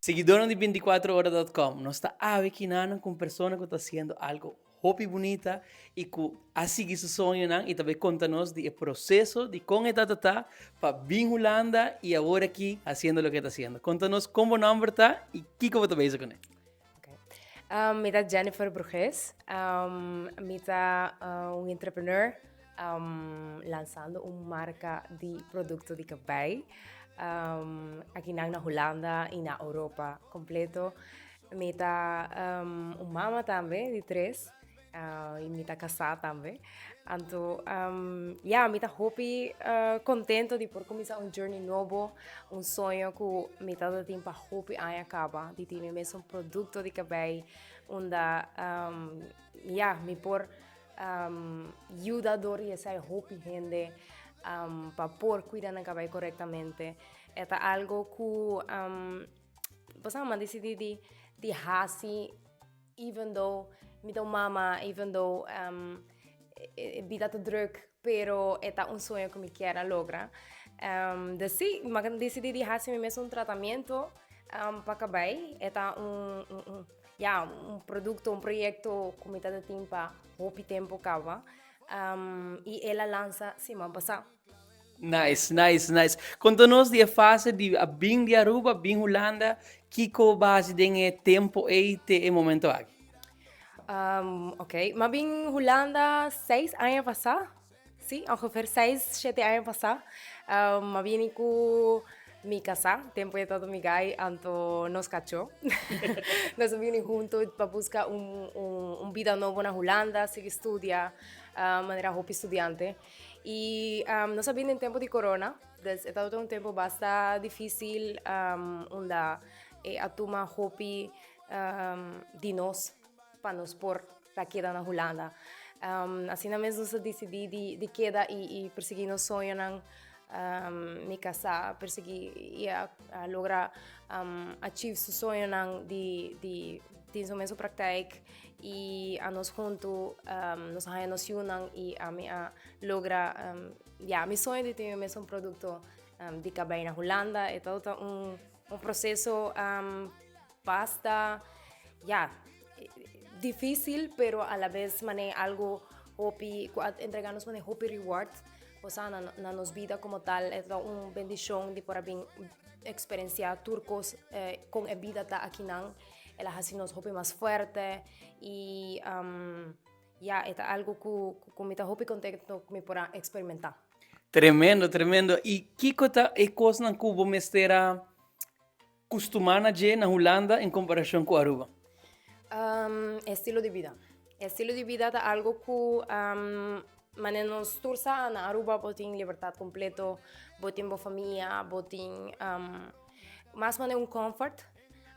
Siguidónan di binticuatrohora.com, nos ta awe kinanan ku un persona ku ta hasiendo algo hopi bunita i ku a sigui su soñonan i ta bai konta nos di e proseso di kon e ta ta pa bin Hulanda i awor aki hasiendo loke e ta hasiendo. Konta nos kon bo nòmber ta i kiko bo ta bezig kuné. Mi ta Jennifer Bruges, mi ta un entrepreneur lansando un marka di produkto di kabei akinan na Hulanda i na Europa kompleto. Mi ta un mama tambe di tres i mi ta kasá tambe. Anto ya mi ta hopi kontento di por kuminsá un journey nobo, un soño ku mi tabata tin pa hopi aña kaba, di tin mi mesun produkto di kabei unda ya mi por yuda dor di esei hopi hende pa por kuida nan kabei korektamente. E ta algo ku bo sa mi a disidí di hasi. Even though mi ta un mama, even though e bida ta druk, pero e ta un sueño ku mi kier a logra. Dus si, mi a disidí di hasi mi mes un tratamiento pa kabei. E ta un, ya, un produkto, un proyekto ku mi ta tin pa hopi tempu kaba. I el a lansa siman pasá. Nice, nice, nice. Konta nos di e fase di a bin di Aruba, bin Hulanda, kiko bo a hasi den e tempo ei te e momento aki? Ok, m'a bin Hulanda seis aña pasá, sí, ongeveer seis, shete aña pasá. M'a bini ku mi kasá, tempo e tabata mi gai, anto nos kachó. Nos a bini hunto pa buska un, un, un bida nobo na Hulanda, sigui studia, manera hopi studiante. Y nos a bini den tempo di corona, dus e tabata un tempo basta dificil unda e a tuma hopi di nos pa nos por ta keda na Hulanda. Asina mes nos a dicidi di keda y persegui nos soñonan. Mi casa a persegui y a logra achieve su soñonan di tin su mesun praktijk y anos huntu nos a haña nos yunan y ami a logra ya mi soño di tin mi mesun producto di cabey na Hulanda. E tabata un proceso basta ya dificil pero a la vez mane algo hopi cu a entrega nos mane hopi reward osea na nos bida como tal. E ta un bendicion di por a bin experiencia tur cos con e bida ta akinan. El a hasi nos hopi mas fuerte y ya e ta algo cu cu mi ta hopi contento cu mi por a experimenta. Tremendo, tremendo. Y kico ta e cosnan cu bo mester a custuma na dje na Hulanda en comparacion cu Aruba? Estilo di bida. Estilo di bida ta algo cu manera nos tur sa na Aruba bo tin libertad completo, bo tin bo famia, bo tin mas manera un comfort.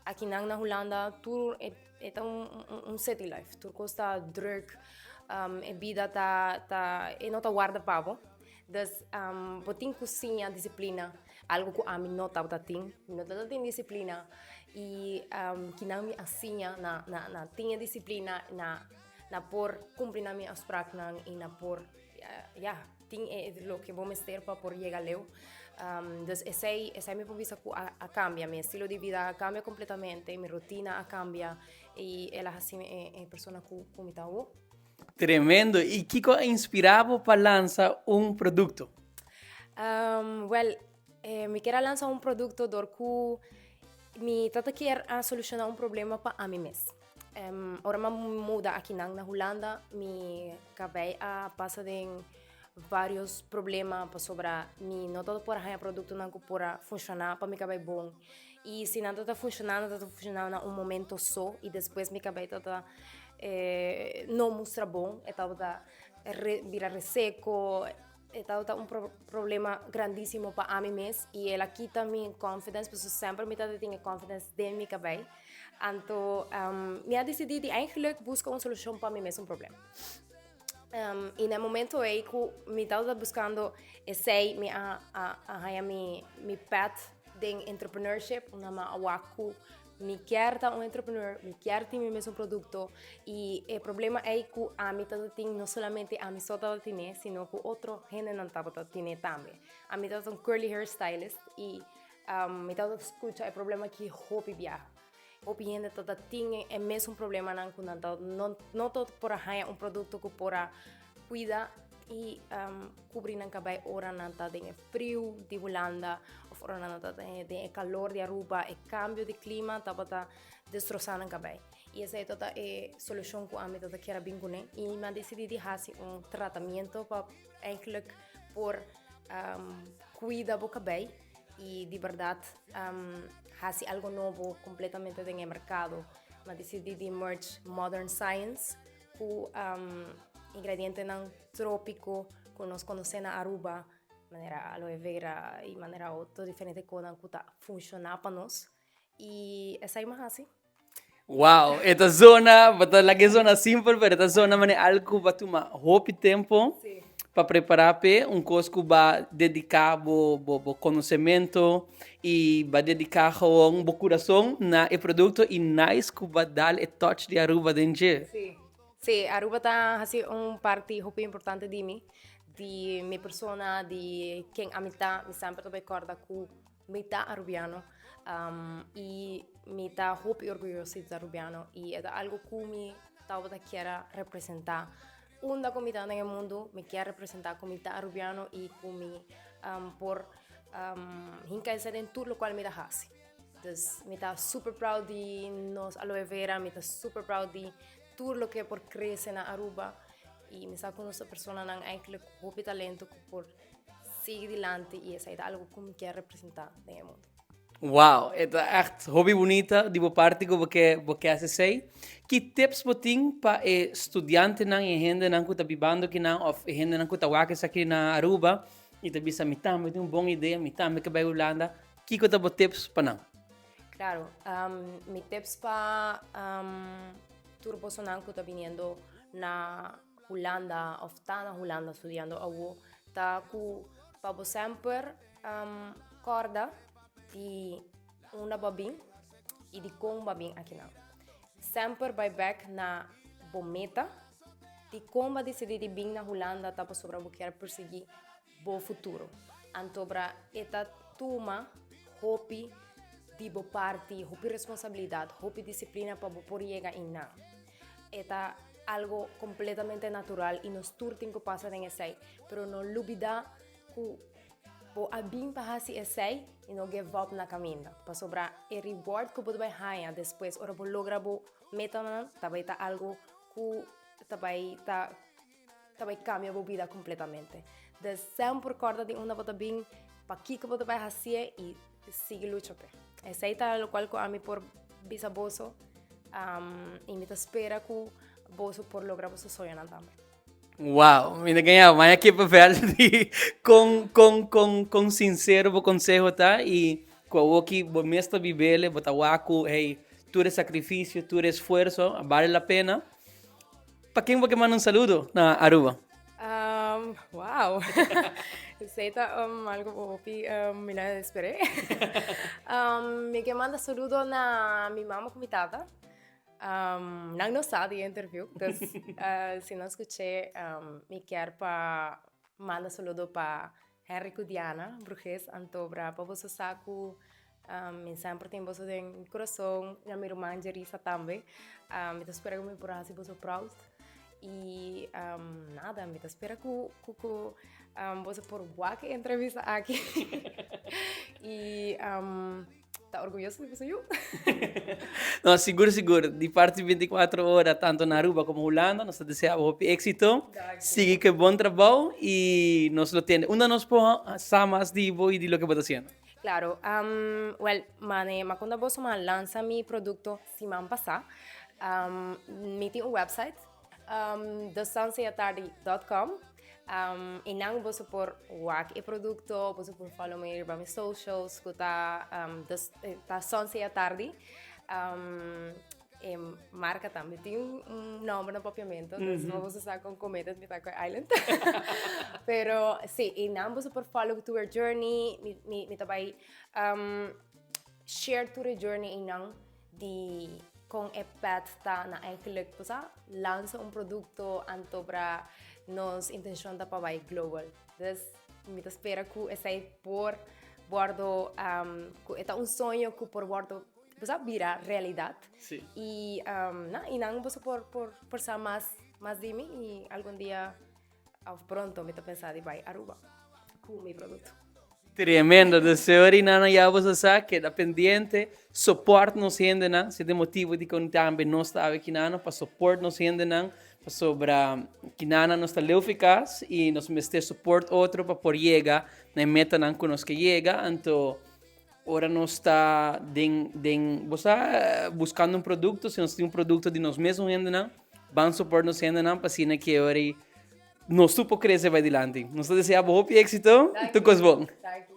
Akinan na Hulanda tur e ta un city life, tur kos ta druk, e bida ta ta e no ta warda pa bo. Dus bo tin ku siña disiplina, algu ku ami no tabata tin, mi no tabata tin disiplina i kinan mi a siña na na na tin e disiplina na na por kumpli na mi afspraknan i na por ya tin e loke bo mester pa por yega leu. Dus esei esei mi por bisa ku a a kambia, mi estilo di bida a kambia kompletamente, mi rutina a kambia i el a hasi mi e e persona ku ku mi ta awo. Tremendo! I kiko a inspirá bo pa lansa un produkto? Wèl, mi kier a lansa un produkto dor ku mi tata kier a solushoná un problema pa ami mes. Ora mi a muda akinan na Hulanda mi kabei a pasa den varios problema pasobra mi no tabata por a haña produktonan ku por a funshoná pa mi kabei bon. I si nan tabata funshoná nan tabata funshoná na un momento so i despues mi kabei tabata no mustra bon, e tabata bira reseko. E tabata un problema grandísimo pa ami mes i el a kita mi confidence pasobra semper mi tabata tin e confidence den mi kabei. Anto mi a disidí di eigenlijk buska un solushon pa mi mes un problema. I na e momento ei ku mi tabata buskando esei mi a a haña mi mi path den entrepreneurship unda mi a wak ku Mi kier ta un entrepreneur, mi kier tin mi mesun producto y e problema ey cu ami tabata tin no solamente ami so tabata tine sino cu otro hendenan tabata tine tambe. Ami tabata un curly hair stylist y Mi tabata scucha e problema aki hopi biaha. Hopi hende tabata tin e mesun problemanan cu nan ta no no ta por a haña un producto cu por a cuida y cubri nan cabei ora nan ta den e friu di Hulanda of ora nan ta den e calor di Aruba. E cambio di clima tabata destrosa nan cabei. Y esei tabata e solucion cu ami tabata kier a bin cune y mi a dicidi di haci un tratamiento pa eigenlijk por cuida bo cabei y di berdad haci algo nobo completamente den e mercado. Mi a dicidi di merge modern science cu ingredientenan tropico cu nos conoce na Aruba, manera aloe vera y manera otro diferente conan cu ta funciona pa nos y esey mi a haci. Wow, e ta zona, bo ta laga e zona simpel, pero e ta zona manera algo ku ba tuma hopi tempo pa prepará p'e, un kos ku ba dediká bo bo bo konosementu i ba dediká gewoon bo kurason na e produkto i nice ku ba dal e touch di Aruba den dje. Sí, sí, Aruba ta hasi un parti hopi importante di mi, di mi persona, di ken ami ta, mi semper ta bai kòrda ku Mi ta Arubiano y mi ta hopi orguyoso di ta Arubiano y e ta algo cu mi tabata kier a representa. Unda cu mi ta den e mundo mi kier representa cu mi ta Arubiano y cu mi por hinca esey den tur locual mi ta haci. Dus mi ta super proud di nos aloe vera, mi ta super proud di tur loke por crece na Aruba y mi sa cu nos ta personanan eigenlijk cu hopi talento cu por Sigui dilanti y esai ta algo cu mi kier representa den e mundo. Wow, e ta echt hopi bunita di bo parti cu bo ke bo ke haci esey. Ki tips bo tin pa e studiantenan y e hendenan cu ta bibando kinan of e hendenan cu ta wak esaki na Aruba y ta bisa mi tambe tin un bon idea, mi tambe ke bay Hulanda. Kico ta bo tips pa nan? Claro, mi tips pa tur bosonan cu ta biniendo na Hulanda of ta na Hulanda studiando awo ta ku pa bo semper kòrda di unda bo a bin i di kon bo a bin akinan. Semper bai bèk na bo meta di kon bo a disidí di bin na Hulanda ta pasobra bo kier persiguí bo futuro. Antobra e ta tuma hopi di bo parti, hopi responsabilidat, hopi disiplina pa bo por yega einan. E ta algo completamente natural y nos tur tin cu pasa den esey. Pero no lubida cu bo a bin pa haci esey y no give up na caminda. Pasobra e reward cu bo ta bay haya despues ora bo logra bo metanan ta bay ta algo cu ta bay ta ta bay cambia bo bida completamente. Dus semper corda di unda bo ta bin, pakico bo ta bay hacié y sigui lucha p'e. Esey ta locual cu ami por bisa boso y mi ta spera cu boso por logra boso soñonan tambe. Wow, mi ta gaña baña kippenvel di con con con con sincero bo conseho ta y cu awoki bo mes ta bibele, bo ta wak cu hey tur e sacrificio, tur e esfuerzo a bale la pena. Pa ken bo ke manda un saludo na Aruba? Um, wow. Esei ta um, algo hopi um, mi no esperé. um, mi ke manda saludo na mi mama ku mi tata. Um, nan no sa di interview, dus uh, si nan skuché, um, mi kier pa manda saludo pa Henry ku Diana Bruges, antobra pa boso sa ku Mi semper tin boso den mi kurason, na mi ruman Jerisa tambe. Mi ta spera ku mi por hasi boso proud. I nada, mi ta spera ku ku ku boso por wak e entrevista aki. I ta orguyoso di boso yu. No, sigur sigur. Di parti 24 ora, tanto na Aruba como Hulanda, nos ta desea bo hopi éxito. Sigui ku e bon trabou i nos lo tende. Unda nos por sa mas di bo i di loke bo ta hasiendo? Claro, um, well, mane, ma konta boso ma lansa mi producto siman pasá. Um, mi tin un website, um, thesunsayatardi.com. Um, y nan boso por wak e producto, boso por follow mi riba mi socials, ku ta, um, dus, eh, ta Sunsayatardi. Um, E marca tambe tin un nomber na papiamento, dus mm -hmm. boso sa con cometa mi ta island. Pero sí, y nan boso por follow to journey, mi, mi, mi tabay um, share to the journey y nan di con e pet ta na eigenlijk, pues, lanza un producto antobra nos intención ta pa bay global. Dus mi ta spera cu esey por Wordo um, ku e ta un soño ku por wordo boso bira realidad. Sí. Y um, na, y nan boso por, por, por sa mas, mas di mi y algun dia of pronto mi ta pensa di bai Aruba ku mi producto. Tremendo, dus ori nana ya boso sa, keda pendiente, support nos hendenan, si ta motibo di con tambe nos ta awe kinano pa support nos hendenan, pasobra kinana nos ta leu fi cas y nos mester support otro pa por yega na e metanan ku nos ke yega, anto ora nos ta den den bo sa buskando un produkto, si nos tin un produkto di nos mesun hendenan, ban support nos hendenan pa asina ke ora nos tur por krese bai dilanti. Nos ta desea bo hopi éksito, tur kos bon. Danki.